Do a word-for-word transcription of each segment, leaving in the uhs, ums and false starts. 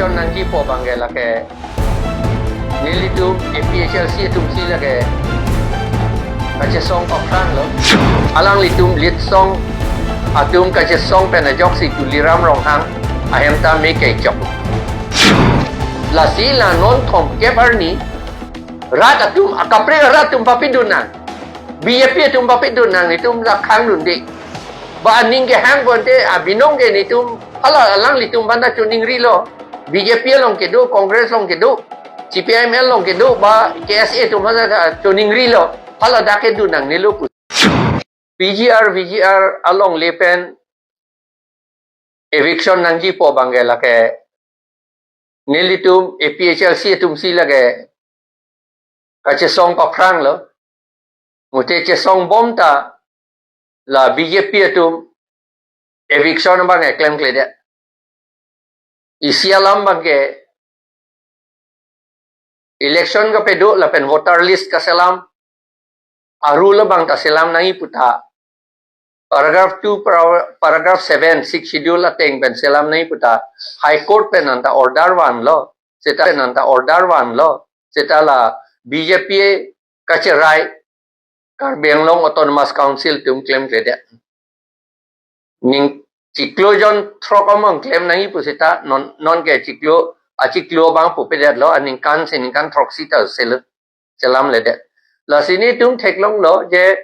Nangjipo abangke lake nelitum A P H L C atum si lake kachesong aphrang lo. Alanglitum Litsong atum kachesong pen ajoksi Tuliram Ronghang ahem ta me kechok. Lasi la non thomkep arni rat atum, akaprek arat atum papidun nang, B J P atum papidun nang, netum la khangdunde. Ba aning kehang bonte abinong ke netum hala alanglitum aphan ta choningrilo. B J P along kedo, Congress along kedo, C P I M L along kedo, ba K S A atum aphan ta choningrilo. Hala dak kedun nangnelo pu. P G R, V G R alongle pen eviction nangjipo abangke lake nelitum A P H L C atum si lake kachesong aphrang lo. Mute chesong bom ta la B J P atum eviction abang klemkledet. Isi alam abangke election kapedo lapen voter list kaselam, a-rule abang ta selam nangji pu ta paragraph two, para-, paragraph seven, Sixth Schedule ateng pen selam nangji pu ta High Court pen anta order vanlo. Seta pen anta order vanlo. Seta la B J P kacherai Karbi Anglong Autonomous Council atum klemkledet. Ning chiklo jon throk among klem nangji pu seta non, non ke chiklo, achiklo abang pupedetlo, aningkan si ningkan throksi ta sel-, selamledet. Lasi netum theklonglo je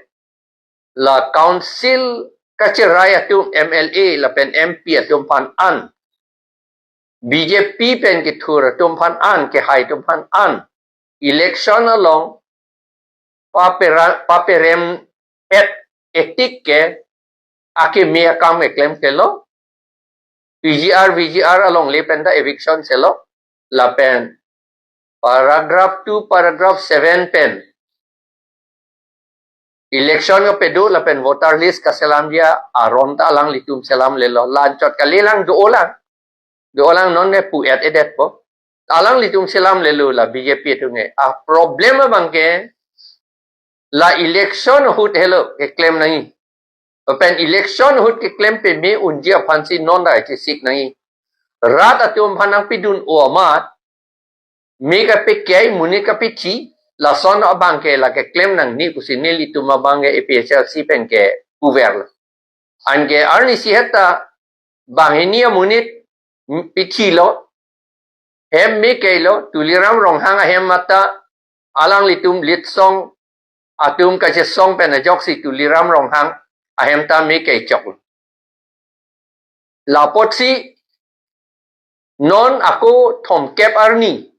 la council kacherai atum M L A lapen M P atum aphan an, B J P pen kethur atum aphan an, kehai atum aphan an, election along papera-, paperem et etik ke akeme akam keklemklelo, P G R, V G R alongle pen ta eviction selo, lapen paragraph two, paragraph seven pen election kapedo lapen voter list kaselamji aron ta alanglitum selamlelo, la anchot kalilang do-olang. Do-olang non ne pu-et-edetpo. Alanglitum selamlelo la B J P atum ke. A-problem abangke la election ahut helo keklem nangji. Lapen election ahut keklem peme unji aphansi non ta kachesik nangji. Rat atum aphan nangpidun-o amat, me kapekei, monit kapethi, lason abangke la keklem nangne pusi nelitum abangke A P H L C pen kepuverlo. Anke arnisi het ta banghini amonit pethilo, hem me keilo, Tuliram Ronghang ahem mate alanglitum Litsong atum kachesong pen ajoksi Tuliram Ronghang ahem ta me kechoklo. Lapotsi non ako thomkep arni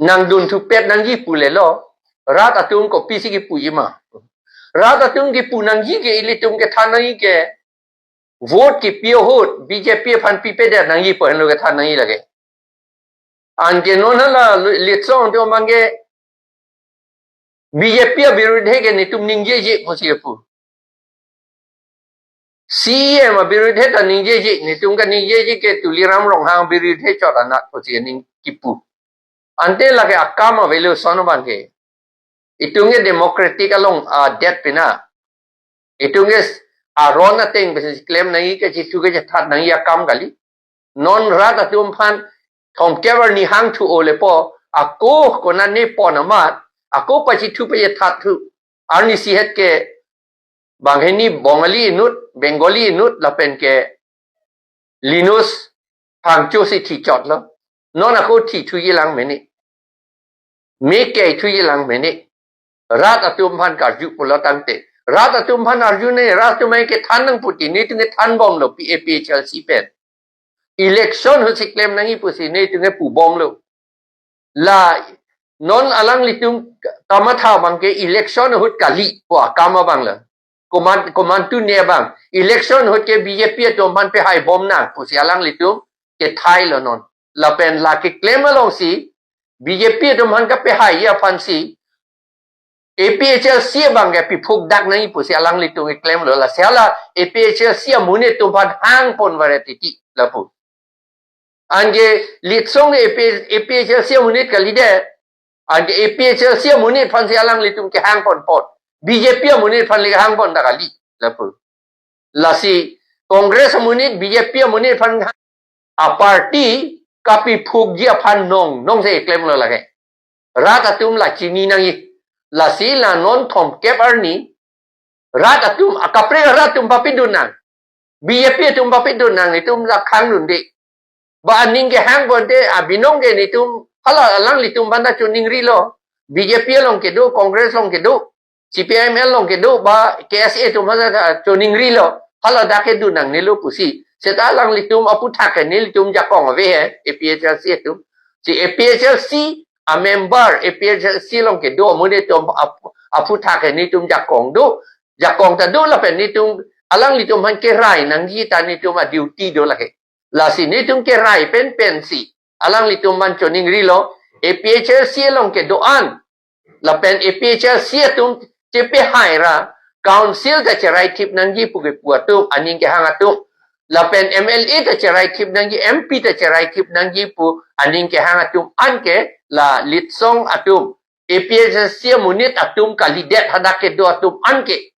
nangdun thupet nangji pulelo, rat atum kopisi kipuji ma? Rat atum kipu nangji ke ilitum kethan nangji ke vote kipi ahut B J P aphan pipedet nangji pu henlo kethan nangji lake. Anke non hala Litsong atum abangke B J P abirudhe ke netum ningjeje pusi pu. C E M abirudhe ta ningjeje, netum kaningjeje ke Tuliram Ronghang abirudhe chot anat pusi ning kipu. Ante lake akam avelo lason abangke. Itum ke democratic along adet pina. Itum ke aron ateng pensi klem nangji, kachethu kachethat nangji akam kali. Non rat atum aphan thomkep arni hangthu-o lepo, ako konane pon amat, ako pachethu pachethat thu. Arnisi het ke banghini Bongali inut, Bengali inut, lapen ke Linus Phangcho si thichotlo. Non ako thithuji lang mene. Me keithuji lang mene. Rat atum aphan karju pulo tangte, rat atum aphan arju ne, rat atum ai kethan nangputi, netum kethan bomlo, P A P H L C pen. Election ahut si klem nangji pusi netum kepu bomlo. La non alanglitum kamatha abangke election ahut kali pu akam abang la. Komat, komantu ne abang. Election ahut ke B J P atum aphan pehai bom nang pusi alanglitum kethailo non. Lapen la keklem alongsi B J P atum aphan kapehaiji aphansi A P H L C abangke piphuk dak nangji pusi alanglitum keklemlo, lasi hala A P H L C amonit atum aphan hang pon varet titi lapu. Anke Litsong A P, A P H L C amonit kalidet. Anke A P H L C amonit aphansi alanglitum kehang ponpon. B J P amonit aphan le kehang pon ta kali lapu. Lasi Congress amonit, B J P amonit aphan a-party kapiphukji aphan nong, nongsi klemlo lake. Rat atum la chini nangji. Lasi la non thomkep arni rat atum, akaprek rat atum papidun nang. B J P atum papidun nang, netum la khangdunde. Ba aning kehang bonte, abinong ke netum, hala alanglitum aphan ta choningrilo. B J P along kedo, Congress along kedo, C P I M L along kedo, ba K S A atum aphan ta choningrilo. Hala dak kedun nangnelo pusi. Seta alanglitum aphuthak ke nelitum jakong ave he, A P H L C atum. Si A P H L C a-member, A P H L C along kedo amonit atum aphu-, aphuthak ke netum jakong do. Jakong ta do lapen netum, alanglitum aphan kerai nangji ta netum a-duty do lake. Lasi netum kerai pen pensi alanglitum aphan choningrilo, A P H L C along kedo-an. Lapen A P H L C atum chepehai ra, council ta cheraithip nangji pu kepu atum, aning kehang atum. Lapen M L A ta cheraithip nangji, M P ta cheraithip nangji pu aning kehang atum anke la litsong atum, A P H L C amonit atum kalidet, hadak kedo atum anke.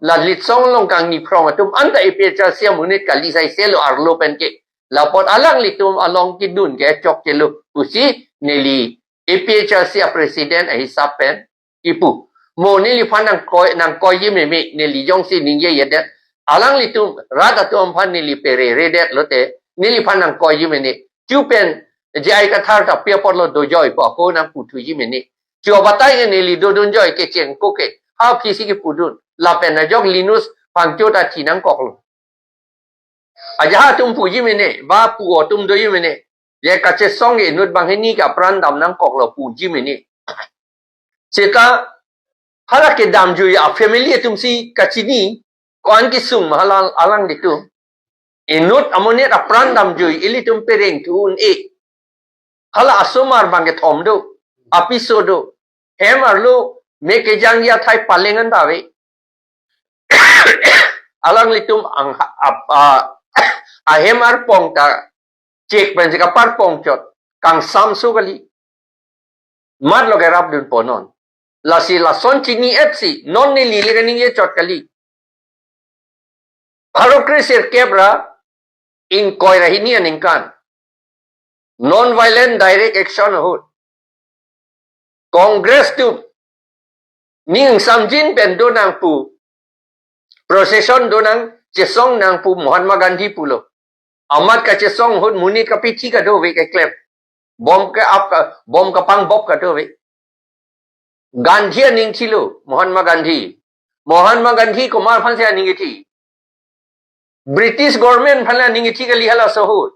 La litsong along kangni phrong atum anta A P H L C amonit kali saiselo arlo penke. Lapot alanglitum along kedun ke chokchelo pusi neli A P H L C a-president ahisap pen kipu. Mo neliphan nangkoi, nangkoiji meme, neli jongsi ningjejedet. Alanglitum rat atum aphan neli pereredet lote, neliphan nangkoiji mene. Chu pen J I Kathar ta pi apotlo dojoi pu ako nangputhuji mene. Chu abatai ke neli dodunjoi kecheng ko ke. Ha phisi kepudun. Lapen ajok Linus Phangcho ta thi nangkoklo. Ajahak atum puji mene, ba pu atum doji mene. Je kachesong inut banghini ke apran dam nangkoklo puji mene. Seta hala kedamjui a-family atumsi kachini, ko-an kesung ma hala alanglitum. Inut amonit apran damjui ilitum pereng thu un-e. Hala asomar bang kethom do, apiso do. Hem arlo me kejangji athai paleng anta ave. Alanglitum ang ap-, a, ahem arpong ta chek pensi kaparpong chot, kangsamso kali. Matlo kerapdun ponon. Lasi lason chini-etsi non neli le kaningje chot kali. Pharo kresirkep ra ingkoi ra hini aningkan non-violent direct action ahut Congress atum ning samjin pen do nang pu, procession do nang, chesong nang pu Mahatma Gandhi pulo. Amat kachesong ahut monit kapithi kadokave keklem. Bom ke ap ka, bom kapang bop kadokave. Gandhi aning thilo, Mahatma Gandhi. Mahatma Gandhi komat aphansi aning kethi? British government aphan aning kethi kali halaso ahut.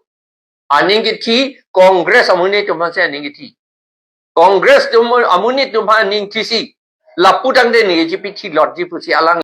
Aning kethi Congress amonit atum aphansi aning kethi. Congress atum amonit atum aphan aning thisi. Lapu tangte ningje pithi lotji pusi alang